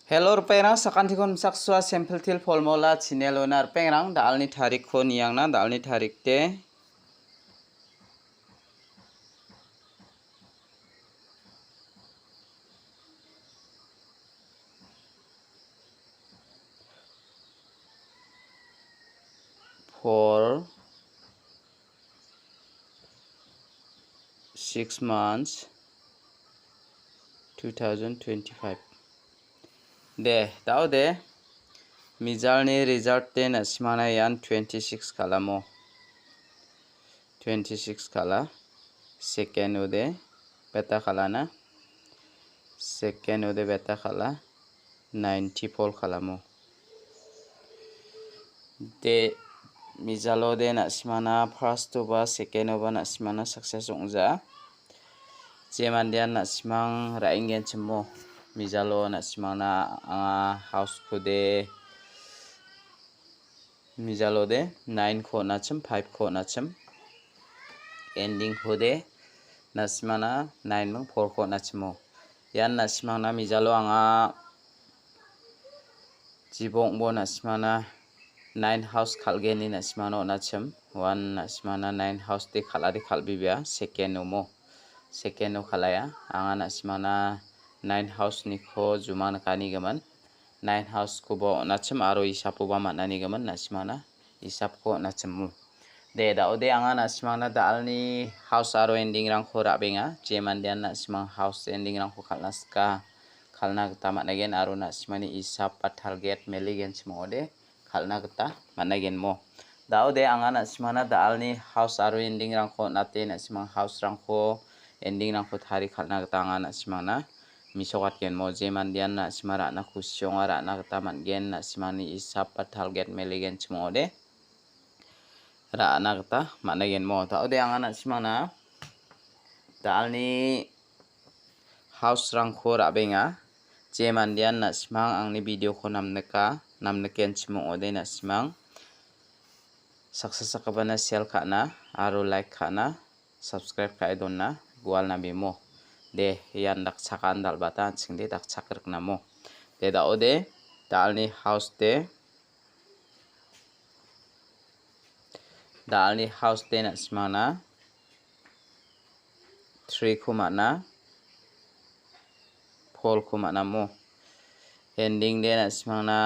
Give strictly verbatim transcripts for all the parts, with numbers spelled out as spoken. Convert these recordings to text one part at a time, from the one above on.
Hello, ripengrang, sakantikon misaksua sample til polmola chinelona ripengrang, da·alni tarikko niangna, da·alni tarik de. Four, six months, two thousand twenty-five. De, da·ode. Mijalni result de na·simangna ian twenty-six kal·amo. Twenty-six kal·a. Second ode beta kal·ana. Second ode beta kal·a. Ninety-four kal·amo. De, mijalo de na·simangna first oba, second oba na·simangna success ong·ja. Je mandean na·simang ra·enggenchimo. Mijalo na·simangna anga house ko de, mijalo de nine ko on·achim, five ko on·achim. Ending ko de na·simangna nine ming four ko on·achimo. Ian na·simangna mijalo anga jibongbo na·simangna nine house kal·geni na·simangna on·achim. Uan na·simangna nine house de kal·ade kal·bibia, second omo. Second o kal·aia. Anga na·simangna nine house niko juma nikanigimin. Nine house koba on·achim aro isapoba man·anigimin na·simangna isapko on·achimo. De, da·ode anga na·simangna da·alni house aro ending rangko ra·benga. Je mandean na·simang house ending rangko kal·na sika, kal·na gita man·aigen aro na·simangni isap ba target meligenchim ong·ode kal·na gita man·aigenmo. Da·ode anga na·simangna da·alni house aro ending rangko on·ate na·simang house rangko ending rangko tari kal·na gita anga na·simangna misokatgenmo. Je mandean na·sima ra·na kusionga ra·na gita man·gen, na·simangni isap ba target meligenchim ong·ode ra·na gita man·aigenmo. Da·ode anga na·simangna da·alni house rangko ra·benga. Je mandean na·simang angni video ko namnika, namnikenchim ong·ode na·simang saksa sakgipana share ka·na aro like ka·na, subscribe ka·e donna gualna bimo. De, ian dakchakan dal·bata an·ching de dakchak riknamo. De, da·ode, da·alni house de, da·alni house de na·simangna three ko man·a, four ko man·amo. Ending de na·simangna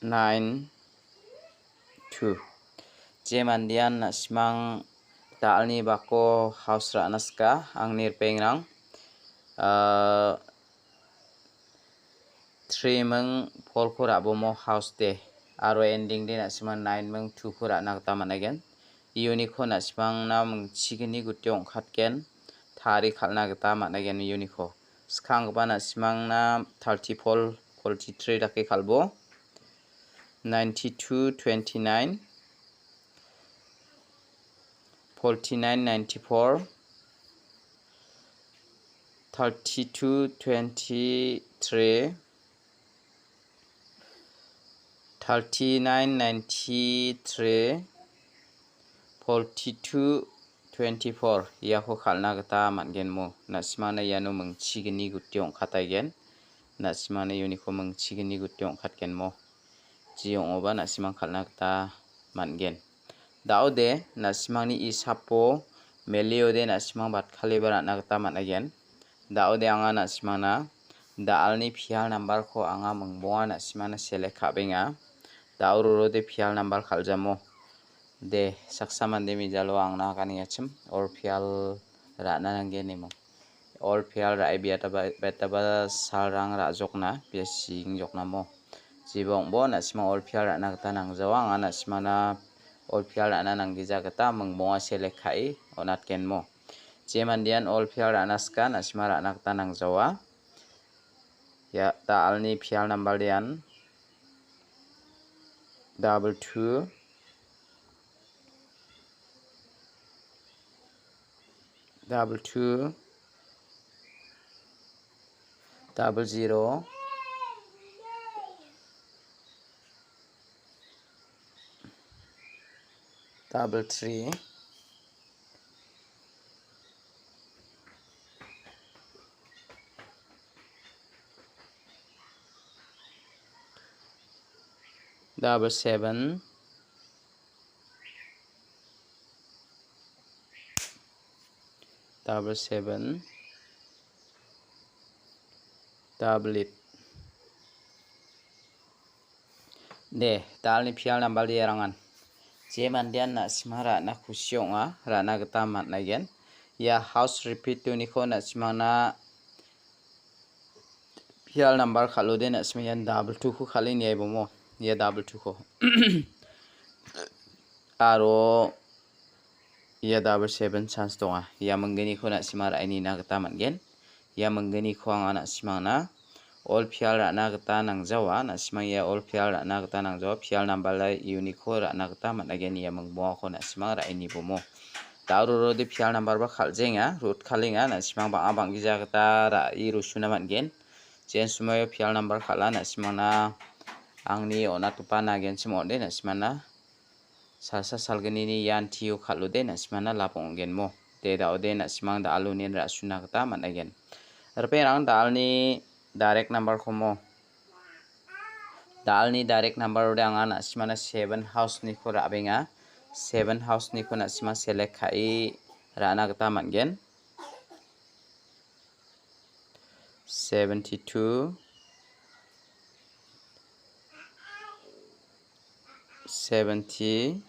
nine two. Je mandean na·simang da·alni bako house ra·na sika, angni ripengrang, ah, three ming four ko ra·bomo house de, aro ending de na·simang nine ming two ko ra·na gita man·aigen. Iuniko na·simangna mingchigni gutio ong·katgen, tari kal·na gita man·aigen iuniko. Skanggipa na·simangna thirty-four, forty-three dake kal·bo. Ninety-two, twenty-nine, forty-nine, ninety-four, thirty-two, twenty-three, thirty-nine, ninety-three, forty-two, twenty-four, iako kal·na gita man·genmo. Na·simangna iano mingchigni gutio ong·kataigen. Na·simangna iuniko mingchigni gutio ong·katgenmo. Ji ong·oba na·simang kal·na gita man·gen. Da·ode na·simangni isapo meliode na·simang batkaliba ra·na gita man·aigen. Da·ode anga na·simangna da·alni pial nambarko anga mingbonga na·simangna select ka·benga. Da·o rorode pial nambar kal·jamo. De, saksa mande mijalo angna aganengachim, ol pial ra·na nanggenimo. Ol pial ra·e biataba, betaba salrang ra·jokna, biasing joknamo. Jibongbo na·sima ol pial ra·na gita nangjawa, anga na·simana ol pial ra·na nanggija gita mingbonga select ka·e on·atgenmo. Je mandean ol pial ra·na sika, na·sima ra·na gita nangjawa. Ia da·alni pial nambar ian double two, double two, double zero, double three, Double seven, double seven, double eight. De, da·alni pial number de rangan. Je mandean na·sima ra·na kusi ong·a, ra·na gita man·aigen. Ia house repeat uniko na·simana pial number kal·ode na·sima ian double two ko kal·e niai bomo. Ia double two ko. Aro ia double seven chance donga. Ia mingginiko na·sima ra·e nina gita man·gen. Ia mingginiko anga na·simangna all pial ra·na gita nangjawa. Na·simang ia all pial ra·na gita nangjawa. Pial number lai uniko ra·na gita man·agen. Ia mingbongako na·simang ra·e nibomo. Daurorode pial number ba kal·jenga, rot kalenga, na·simang bang·a bang·gija gita ra·e rosuna man·gen. Jen sumaio pial number kal·a, na·simangna angni on·atgipa nagenchim ong·ode, na·simangna salsa salgnini ian tio kal·ode, na·simangna lap ong·genmo. De da·ode, na·simang da·alonien ra·suna gita man·aigen. Ripengrang da·alni direct number komo. Da·alni direct number ode anga na·simana seven house niko ra·benga. Seven house niko na·sima select ka·e ra·na gita man·gen. Seventy-two, seventy,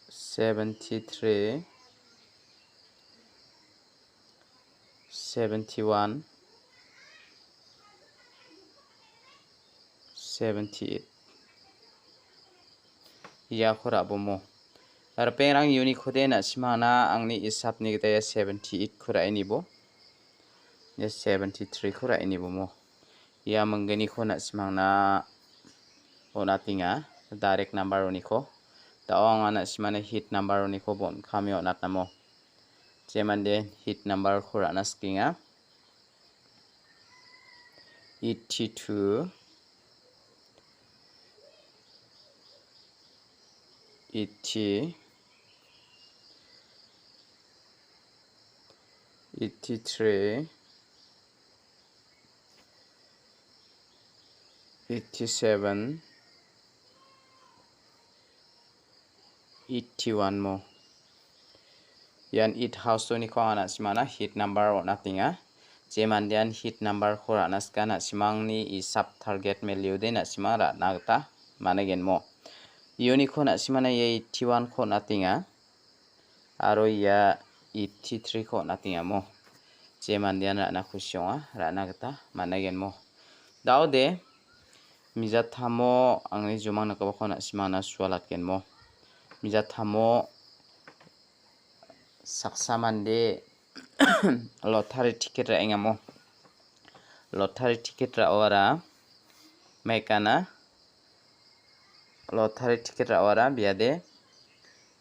seventy-three, seventy-one, seventy-eight. Iako ra·bomo. Ripengrang unikode na·simana angni isapni gita ia seventy-eight ko ra·e nibo. Ia seventy-three ko ra·e nibomo. Ia mingginiko na·simangna on·atenga. Direct number uniko. Da·o anga na·simana hit number uniko bon kami on·atnamo. Je mande hit number ko ra·na sikenga. Eighty-two, eighty, eighty-three, eighty-seven, eighty-one mo. Ian eight house oniko anga na·simana hit number on·atenga. Je mandean hit number ko ra·na sika na·simangni isap target meliode na·sima ra·na gita man·agenmo. Uniko na·simana ia eighty-one ko on·atenga. Aro ia eighty-three ko on·atengamo. Je mandean ra·na kusi ong·a, ra·na gita man·agenmo. Daode, mijatamo angni jumang nikgipako na·simangna sualatgenmo. Mijatamo saksa mande lottery ticket ra·engamo. Lottery ticket ra·oara maikana lottery ticket ra·oara biade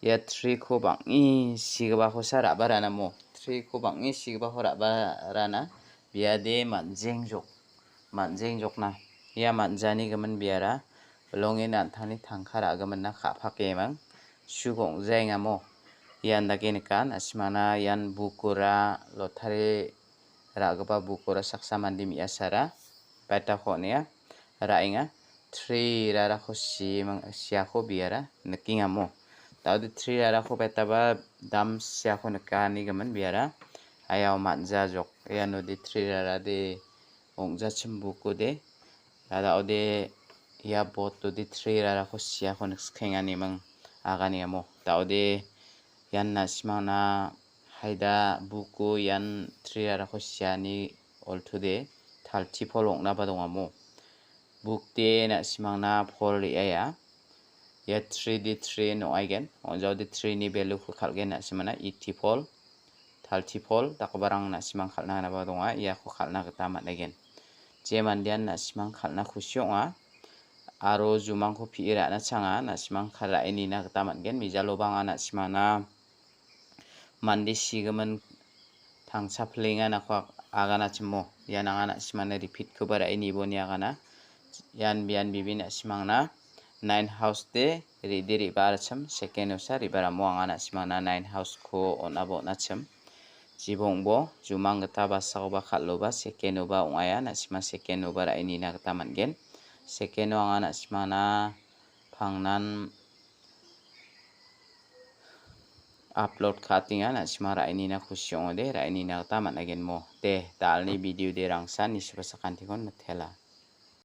ia three ko bang·e sigipakosa ra·baranamo. Three ko bang·e sigipako ra·barana biade man·jengjok, man·jengjokna. Ia man·jani gimin biara bilongen an·tangni tangka ra·giminna ka·pakemang sugong·jaengamo. Ian dake nika, na·simana ian bukora lottery ra·gipa bukora saksa mande me·asara baitako on·enga, ra·enga. Three rarako simang-, siako biara nikengamo. Daode three rarako baitaba dam siako nikanigimin biara. Ayao man·jajok. Ianode three rarade ong·jachim bukode. Dadaode ia botode three rarako siako nikskengani mang aganiamo. Daode ian na·simangna haida buko ian three rarako siani oltode talti pol ong·naba dongamo. Bukde na·simangna pol re·aia. Ia three de three ong·aigen. Ong·jaode three ni value ko kal·gen na·simana eighty pol, talti pol dakgiparang na·simang kal·na gnaba donga. Iako kal·na gita man·aigen. Je mandean na·simang kal·na kusi ong·a. Aro jumangko pi·e ra·na changa na·simang kal ra·e nina gita man·gen. Mijaloba anga na·simana mande sigimin tangsa plenga nako ag-, aganachimo. Ian anga na·simana repeat-koba ra·e niboni agana. Ian bian bibi na·simangna Nine house de re·de re·baarachim, second-osa re·baaramo anga na·simangna nine house-ko on·aba on·achim. Jibongbo jumang gita basakoba kal·oba second-oba ong·aia, na·sima second-oba ra·e nina gita man·gen. Second-o anga na·simangna pangnan upload ka·atenga, na·sima ra·e nina kusi ong·ode, ra·e nina gita man·agenmo. De, dalni video de rangsan nisuba sakantikon mitela.